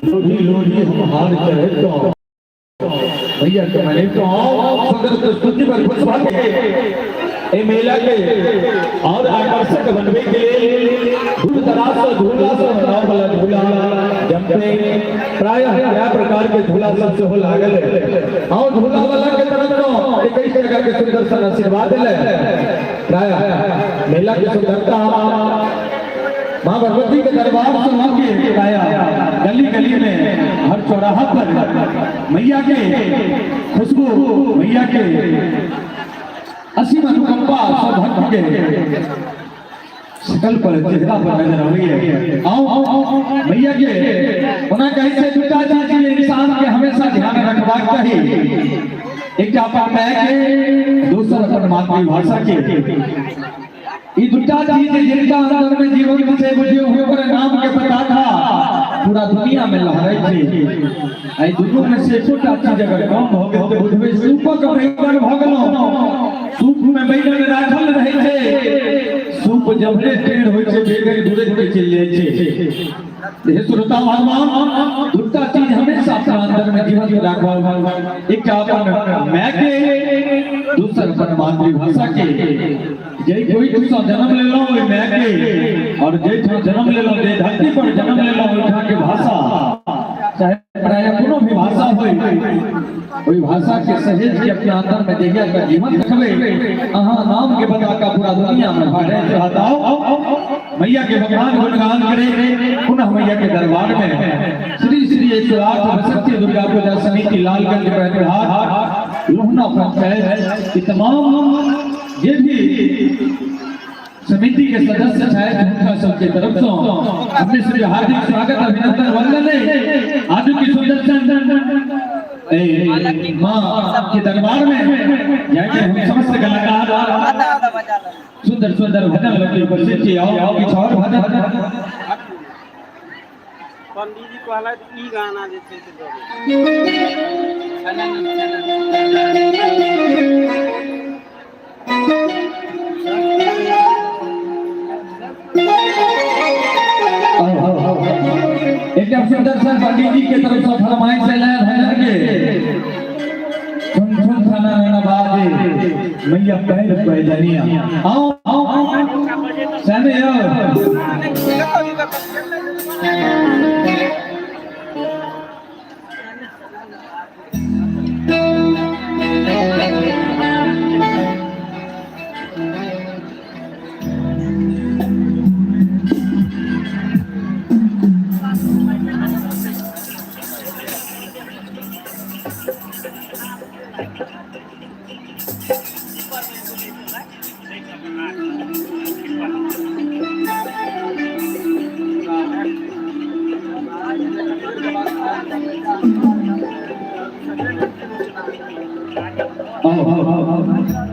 लोधी लोधी हम हार चढ़े तो भैया के मने तो सुंदर प्रस्तुति पर खुश भऽ के ए मेला के और आकर्षक बनवे के लिए दूर दराज से झूला से बनाव वाला झूला जमते प्रायः कई प्रकार के झूला सब से हो लागल है और झूला वाला के तरफ तो 21 टका के सुंदर सन आशीर्वाद दिले। प्रायः मेला के सुंदरता माँ भगवती के दरबार से होके प्रायः गली गली में हर चौराहा पर मैया के खुशबू, मैया के असीम अनुकंपा सब भक्त के शकल पर चेहरा पर नजर आवी है। आओ मैया के ओना कहे छै दूटा चीज के इंसान के हमेशा ध्यान रखबाक चाही, एक अपन माय के, दोसर अपन मातृभाषा के। ई दूटा चीज जिनका अंदर में जीवन छै बुझियौ हुनकर नाम के पताका पूरा दुनिया में लहरै छै। एहि दुनू में से एकोटा चीज अगर कम भऽ गेल तऽ बुझबै सूपक बैगन भऽ गेलहुँ। सूप में बैगन राखल रहै छै, सूप जबरे टेढ़ होइ छै बैगन घुरैत के चलि जाइ छै। हे श्रोता भगवान, दूटा चीज हमेशा अपना अंदर में जीवन राखब, एकटा अपन माय के, दोसर अपन मातृभाषा के। जै कोई ठाम जन्म लेलहुँ ओहि माय के, और जै ठाम जन्म लेलहुँ, जै धरती पर जन्म लेलहुँ ओहिठाम के भाषा, चाहे प्रायः कोनो भी भाषा होय, ओहि भाषा के सहेज के अपना अंदर में जहिया तक जीवन रखबै, अहाँ नाम के पताका पूरा दुनिया में फहराइत रहत। आओ मैया के भगवान गुणगान करे पुनः मैया के दरबार में श्री श्री 108 बसंती दुर्गा पूजा समिति लालगंज बैतहाट लोहना पंचायत के तमाम जे भी समिति के सदस्य छथि हुनका सबके तरफ से अपने श्री हार्दिक स्वागत अभिनंदन वंदन है। आज की सुंदर माँ के दरबार में जाके हम समस्त कलाकार सुंदर सुंदर भजन लग उपस्थित छी। आओ किछु और भजन। पंडीजी कहलथि ई गाना जे छै से गबै। एकटा सुंदर सन पंडित जी के तरफ से फरमाइश एलै भजन के। सुन सुन सना नैना बाजे मैया पैर पैजनिया। आओ आओ आओ सहने यो।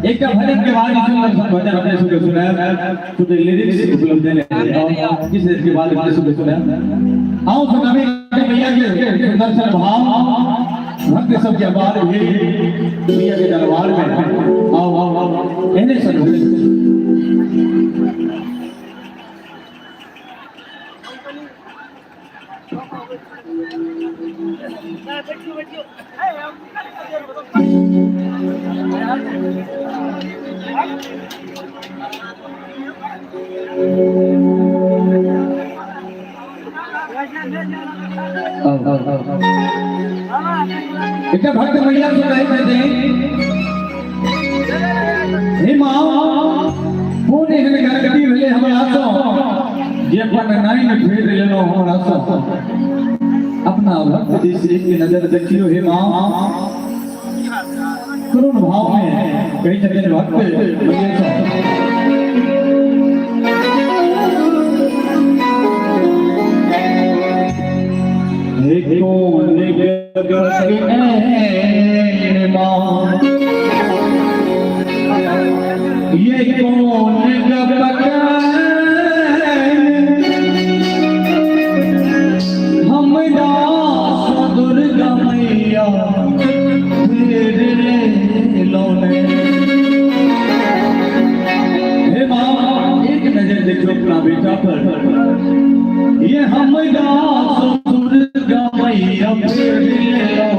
एकटा भजन के बाद सुंदर सन भजन अपने सबके सुनायब। तो लिरिक्स उपलब्ध है किस देर के बाद अपने सबके सुनायब। आओ सुनाबे भैया के सुंदर सन भाव भक्त सबके आवाज भी भैया के दरबार में। आओ आओ आओ एहने सन भजन। एकटा भक्त मैया से कहै छथिन, हे माँ, कोन एहन गलती भेलै हमरा सँ जे अपन नाइन फेर लेलहुँ हमरा सँ? अपना भक्त दिस एक नजर देखियौ हे माँ। करुण भाव में कहै छथिन भक्त मैया सँ। हे कोन गगन माँ, ये कौन गगन हमरा दुर्गा मैया फेर लेलौं। हे माँ, एक नजर देखो अपना बेटा पर। ये हमरा दुर्गा मैया फेर लेलौं,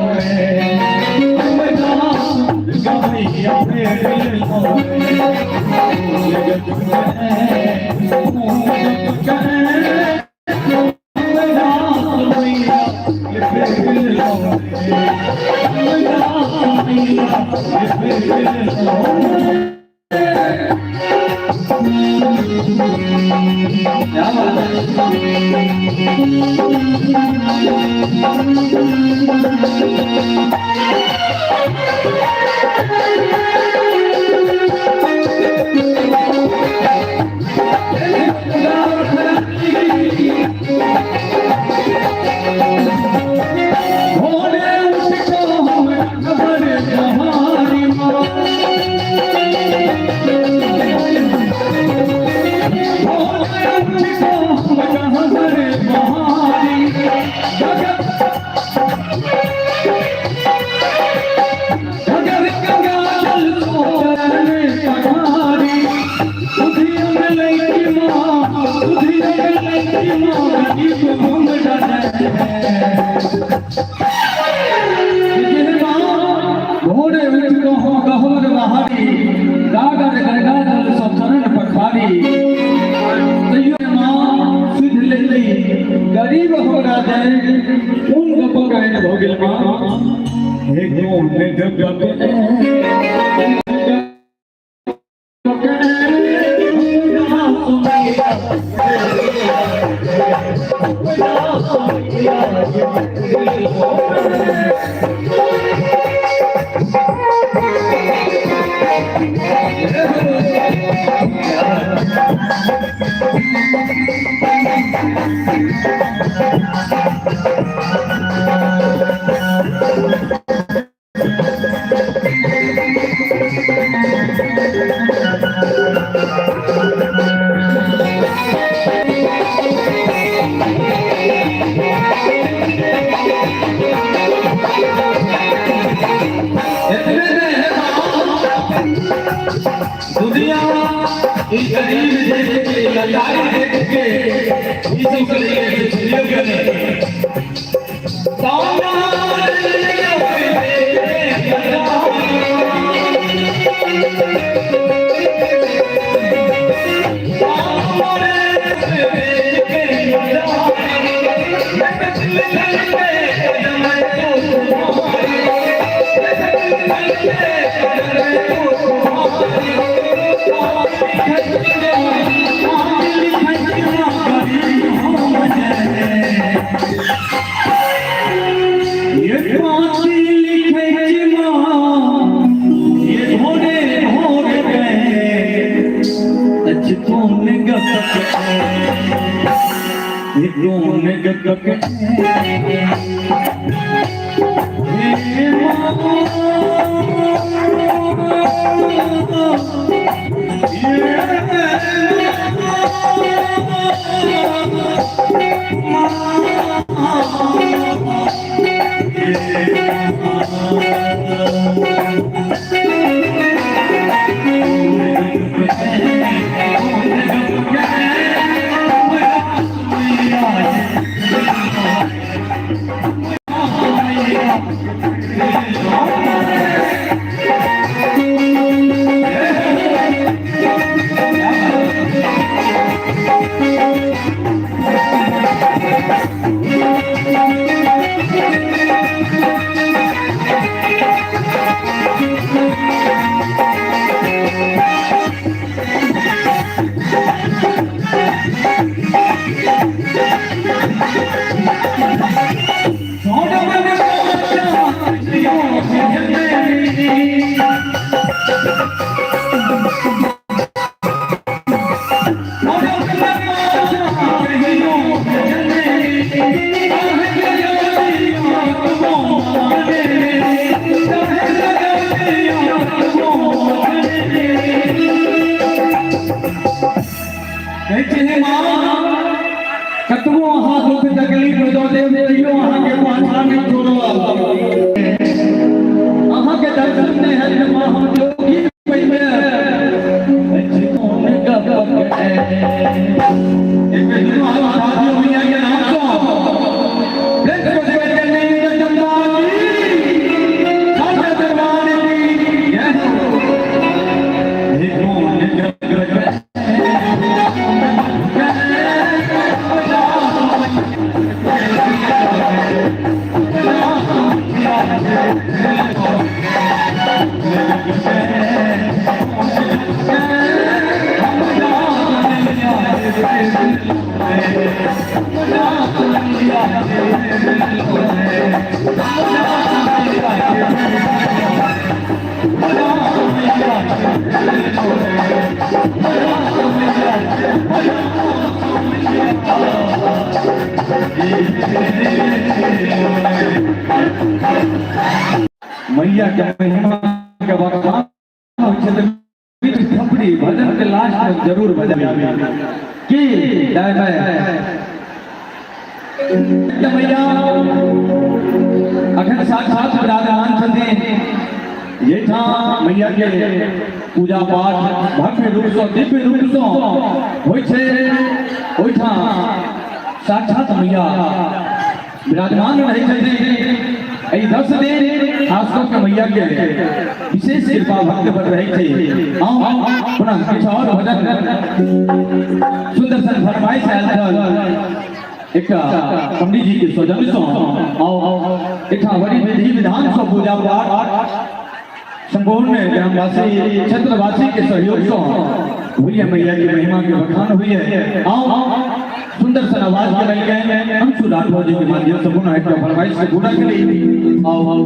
हमरा दुर्गा मैया फेर लेलौं। जगत मैया ये फेर लेलौं, हमरा मैया ये फेर लेलौं। क्या बात है? भोरे उठ को हम खबर तुम्हारी माँ, भोरे उठ को हम खबर तुम्हारी। गगर गगर गंगा जल सोचन पखारी। सुधिया मिलै की माँ, सुधिया मिलै की माँ, गरीब हम डरे। भोरे उठ को हम गहवर बहारी, गागर गंगा जल सब चरण पखारी। तैयो माँ सुध लेली गरीब हमरा दे। कोन गप करें भऽ गेल माँ? हे कोन गप एतबे नहि है माँ, दुनिया ई गरीब देख के, लाचारी देख के ई सब के लिए से छलियो के ये पाँची लिखे माँ ये भोरे भोर गए अच कौन गप ये कौन गप हे कतबो अहाँ दुख तकलीफ दऽ देब तैयो अहाँके पाछा नहि छोड़ब। अहाँके दर्शन नहि हैत माँ, हम जोगी पहिने कोन गप एक बेर दुनू हाथ उठा दियौ मैया के नाम सँ। प्रेम से जननी जगदम्बा की, साचा दरबार की जय हो। हे कौन गप। मैया के महिमा के बखान होइ छै तऽ मीठ थपड़ी भजन के लास्ट में जरूर बजाबी की दाएं बाएं। मैया अखन साक्षात विराजमान छथिन। एहिठाम मैया के पूजा पाठ भव्य रूप सँ दिव्य रूप सँ होइ छै। ओहिठाम साक्षात मैया विराजमान रहै छथिन। एहि 10 दिन खास कऽ के मैया के विशेष कृपा भक्त पर रहै छै। आउ पुनः किछु और भजन सुंदर सन फरमाइश आयल छल एकटा पंडित जी के सौजन्य सँ। आउ एकटा बड़ी विधि विधान सँ पूजा पाठ संपूर्ण ग्रामवासी क्षेत्रवासी के सहयोग सँ हुई है। मैया की महिमा के बखान हुई है। आओ सुंदर सन आवाज के लगे अंशु राठौर जी के माध्यम से पुनः एक फरमाइश से पूरा करी। आओ आओ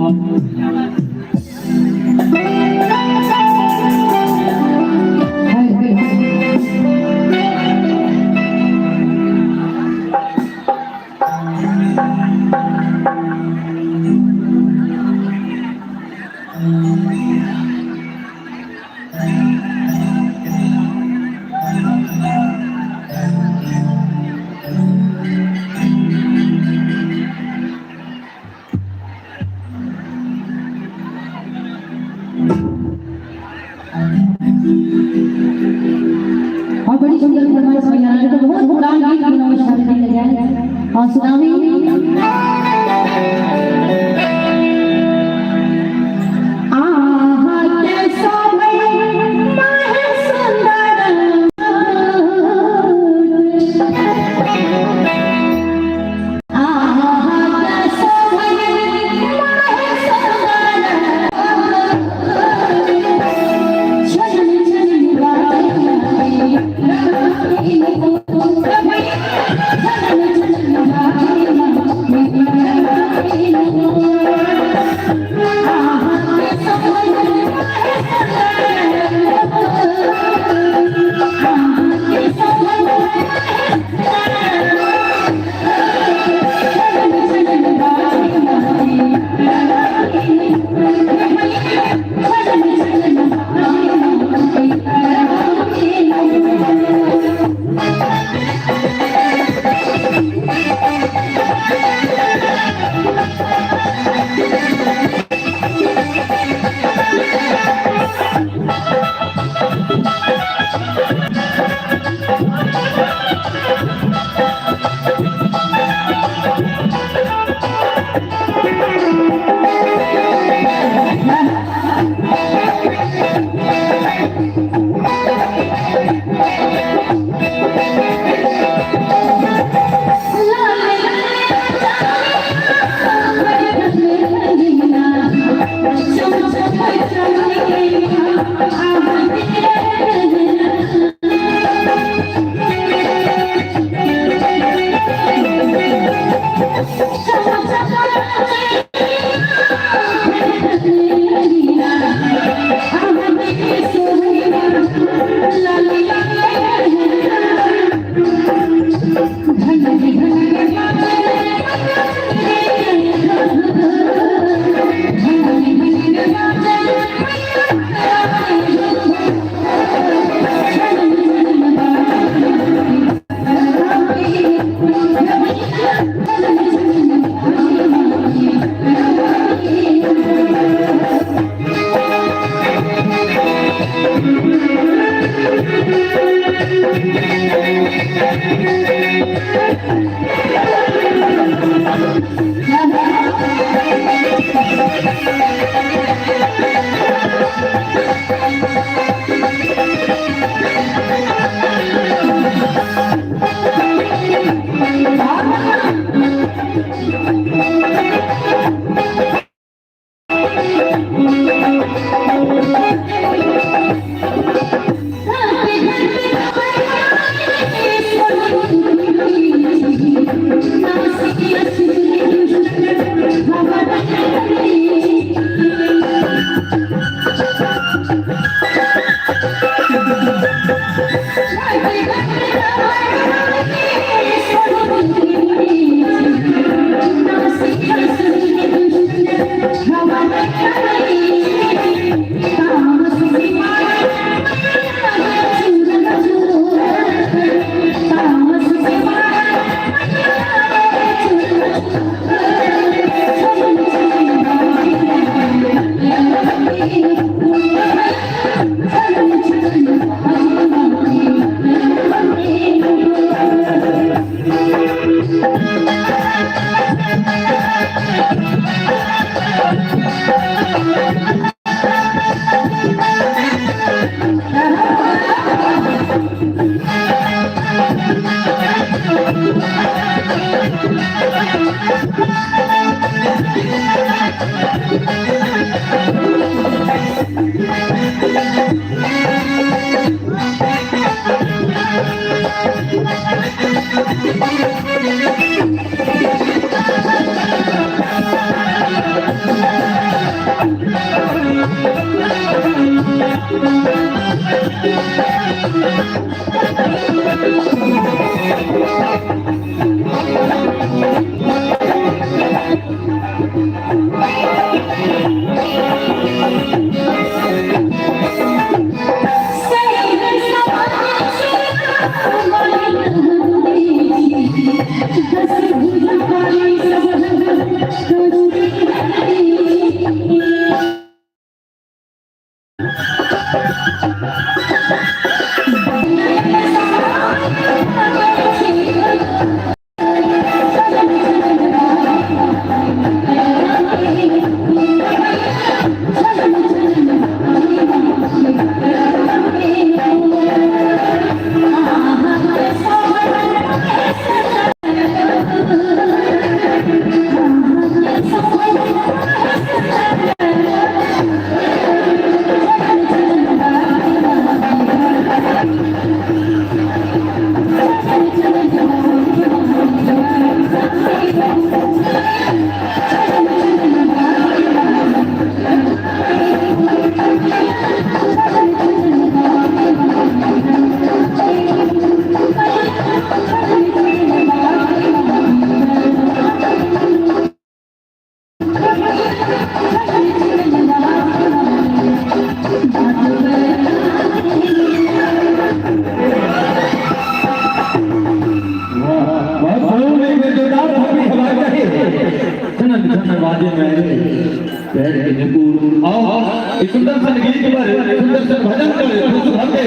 सुंदर सन गीत पर सुंदर सन भजन पर खुश भके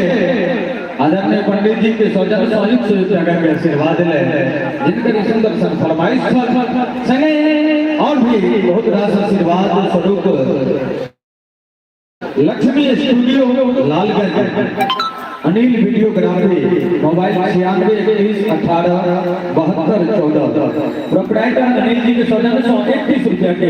आदरणीय पंडित जी के सौजन्य संयुक्त से जगह के आशीर्वाद ले, जिनकर सुंदर सन फरमाइश संगे और भी बहुत रास आशीर्वाद स्वरूप Lakshmi studio Lalganj. Anil videography, mobile 96 31 18 72 14, proprietor Anil ji के सौजन्य से 31 रुपया के।